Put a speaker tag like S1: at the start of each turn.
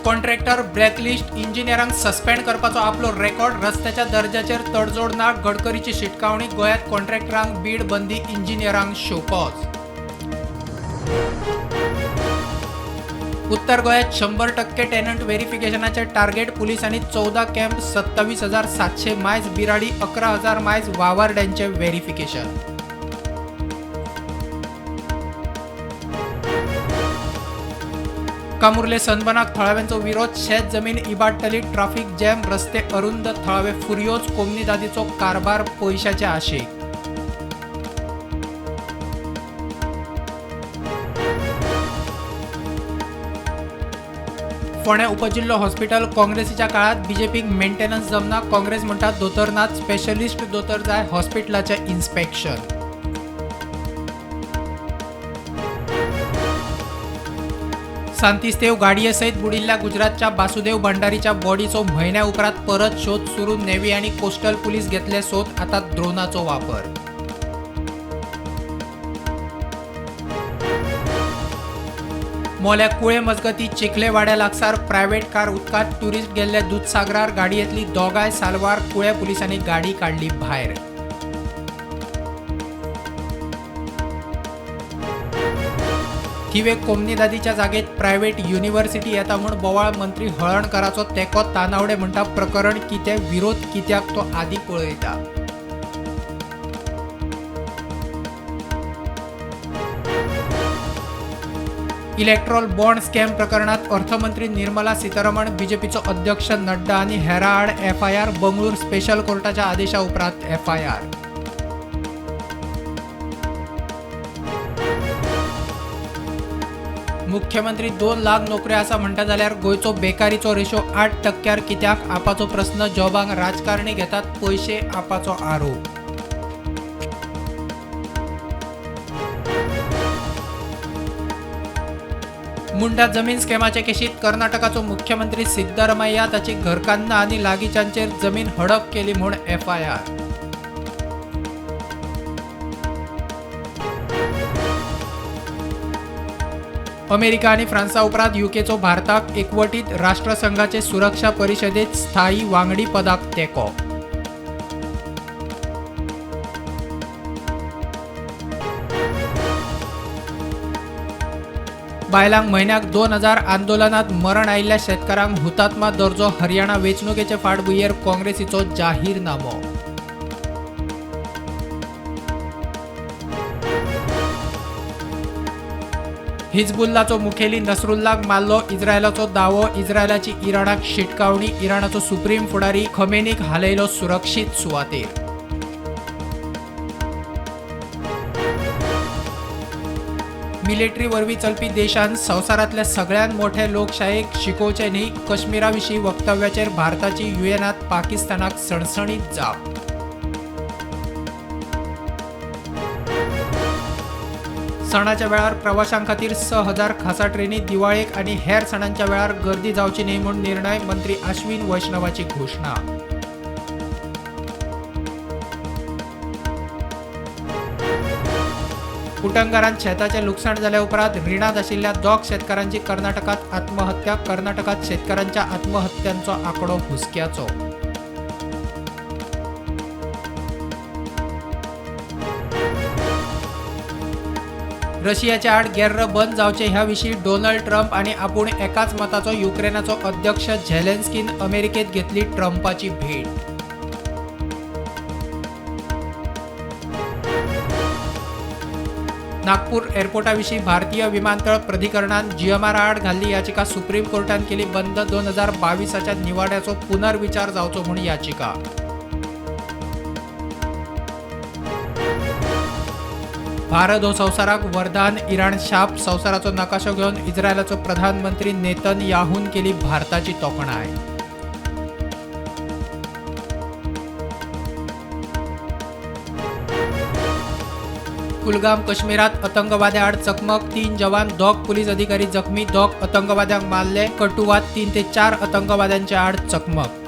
S1: Contractor blacklist इंजिनियरांक suspend करपाचो आपलो record. रस्त्याच्या दर्जाचेर तडजोड ना. गडकरीची शिटकावणी. गोंयांत कॉन्ट्रॅक्टरांक बीड बंदी, इंजिनियरांक शोकॉज. उत्तर गोंयांत 100% टेनंट व्हेरिफिकेशनाचे टार्गेट. पुलिसांनी 14 कॅम्प, 27,700 मायज बिराडी, 11,000 मायज वावरड्यांचे व्हेरिफिकेशन. कामुर्ले सनबनाक थळाव्यांचो विरोध. शेत जमीन इबाडटली, ट्राफिक जॅम, रस्ते अरुंद, थळावे फुर्योज. कोमनिदादीचो कारभार पयशाचे आशेक. फोंडें उपजिल्हो हॉस्पिटल काँग्रेसीच्या काळात बीजेपीक मेंटेनन्स जमना. काँग्रेस म्हणटा दोतोर नात, स्पेशलिस्ट दोतोर जाय. हॉस्पिटलाचें इन्स्पेक्शन. सांतिस्तेव गाडये सयत बुडिल्ल्या गुजरातच्या बासुदेव भंडारीच्या बॉडीचो म्हयन्या उपरांत परत शोध सुरू. नेव्ही आनी कोस्टल पुलीस घेतले सोद, आता ड्रोनाचो वापर. मोल्या कुळे मजगती चिखलेवाड्या लागसार प्रायव्हेट कार उदकांत, ट्युरिस्ट गेल्ले दुदसागरार, गाडयेंतली दोगांय साल्वार. कुळे पुलिसांनी गाडी काडली भायर. थिवे कोमनिदादीच्या जागेत प्रायव्हेट युनिव्हर्सिटी येता म्हूण बोवाळ. मंत्री हळर्णकाराचो तेंको. तानावडे म्हणटा प्रकरण कितें, विरोध कित्याक तो आदी पळयता. इलेक्ट्रॉल बॉन्ड स्कॅम प्रकरणात अर्थमंत्री निर्मला सीतारमण, बीजेपीचो अध्यक्ष नड्डा आनी हेरां आड एफआयआर. बंगळूर स्पेशल कोर्टाच्या आदेशा उपरांत एफआयआर. मुख्यमंत्री 2 लाख नोकऱ्यो आसा म्हणटा जाल्यार गोंयचो बेकारीचो रेशो 8% कित्याक? आपाचो प्रस्न. जॉबांक राजकारणी घेतात पयशे, आपाचो आरोप. मुंडा जमीन स्कॅमाचे केशीत कर्नाटकाचो मुख्यमंत्री सिद्दरामय्या, ताची घरकान्न आनी लागींच्यांचेर जमीन हडप केली म्हूण एफआयआर. अमेरिका आनी फ्रांसा उपरांत युकेचो भारताक एकवटीत राष्ट्रसंघाचे सुरक्षा परिशदेत स्थायी वांगडी पदाक तेंको. बायलांक म्हयन्याक 2,000. आंदोलनात मरण आयिल्ल्या शेतकारांक हुतात्मा दर्जो. हरियाणा वेंचणुकेचे फाटभुंयेर काँग्रेसीचो जाहीरनामो. हिजबुल्लाचो मुखेली नसरुल्लाक मारलो इस्रायलाचो दावो. इस्रायलाची इराणाक शिटकावणी. इराणाचो सुप्रीम फुडारी खमेनीक हालयलो सुरक्षीत सुवातेर. मिलिटरी वरवीं चलपी देशान संवसारांतल्या सगळ्यांत मोठे लोकशायेक शिकोवचें न्ही. कश्मीरा विशीं वक्तव्याचेर भारताची युएनांत पाकिस्तानाक सणसणीत जाप. सणाच्या वेळार प्रवाशां खातीर 6,000 खासा ट्रेनी. दिवाळेक आनी हेर सणांच्या वेळार गर्दी जावची न्हय म्हूण निर्णय. मंत्री आश्विन वैष्णवाची घोशणा. उटंगारांत शेताचें लुकसाण जाल्या उपरांत रिणांत आशिल्ल्या 2 शेतकारांची कर्नाटकांत आत्महत्या. कर्नाटकांत शेतकारांच्या आत्महत्यांचो आंकडो हुसक्याचो. रशियाच्या आड गेर्र बंद जावचें ह्या विशीं डोनाल्ड ट्रम्प आनी आपूण एकाच मताचो. युक्रेनाचो अध्यक्ष झेलेन्स्कीन अमेरिकेंत घेतली ट्रम्पाची भेट. नागपूर एअरपोर्टाविशीं भारतीय विमानतळ प्राधिकरणान जीएमआर आड घाल्ली याचिका सुप्रीम कोर्टान केली बंद. 2022 निवाड्याचो पुनर्विचार जावचो म्हूण याचिका. भारत हो संवसाराक वरदान, इराण शाप. संवसाराचो नकाशो घेवन इस्रायलाचो प्रधानमंत्री नेतनयाहून केली भारताची तोखणाय. कुलगाम काश्मीरात आतंकवाद्याआड चकमक, 3 जवान, 2 पुलीस अधिकारी जखमी, 2 आतंकवाद्यांक मारले. कटुवात 3 ते 4 आतंकवाद्यांच्या आड चकमक.